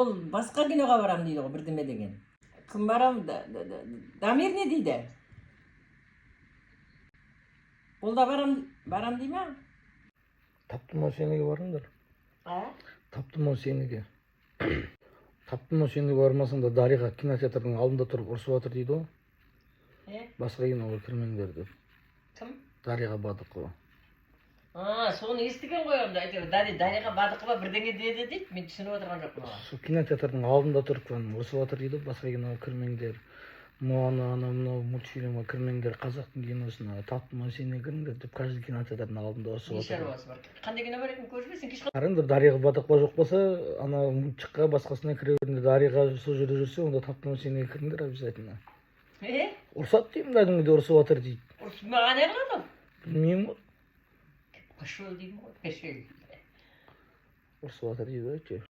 Ол басқа киноға барамын дейді ғой, бірдеме деген. Кім барам? Дамир не дейді? Ол да барам, барам дей ма? Таптым ау сеніге барыңдар. А? Таптым ау сеніге. Таптым ау сеніге бармасаң да, Дариға кинотеатрдың алдында тұрып ұрысып жатыр дейді ғой. Е? Басқа киноға кірмеңдер деп. Кім? Дариға Бадықова. А, соны естіген ғой онда әйтеуір. Дариға Бадықова бірдеңе деді дейді. Мен түсініп отырған жоқпын оған. Сол кинотеатрдың алдында тұрып кәдімгі ұрысып жатыр дейді: басқа киноға кірмеңдер, Моана, анау мынау мультфильмге кірмеңдер, қазақтың киносына, «Таптым ау сені» кіріңдер деп каждый кинотеатрдың алдында Не ұрысып жатыр. шаруасы бар? Қандай кино бар екен, көріп жүрсің кеш? Қараңдар, Дариға Бадықова жоқ болса, ана мультикқа, басқасына кіре беріңдер. Дариға сол жерде жүрсе, онда «Таптым ау сені» кіріңдер обязательно. Е? Ұрысады деймін, кәдімгідей ұрысып жатыр дейді. Ұрысып маған не қылады ол? Білмеймін ғой. Пошел деймін ғой, пошел. Ұрысып жатыр дейді ғой әйтеуір.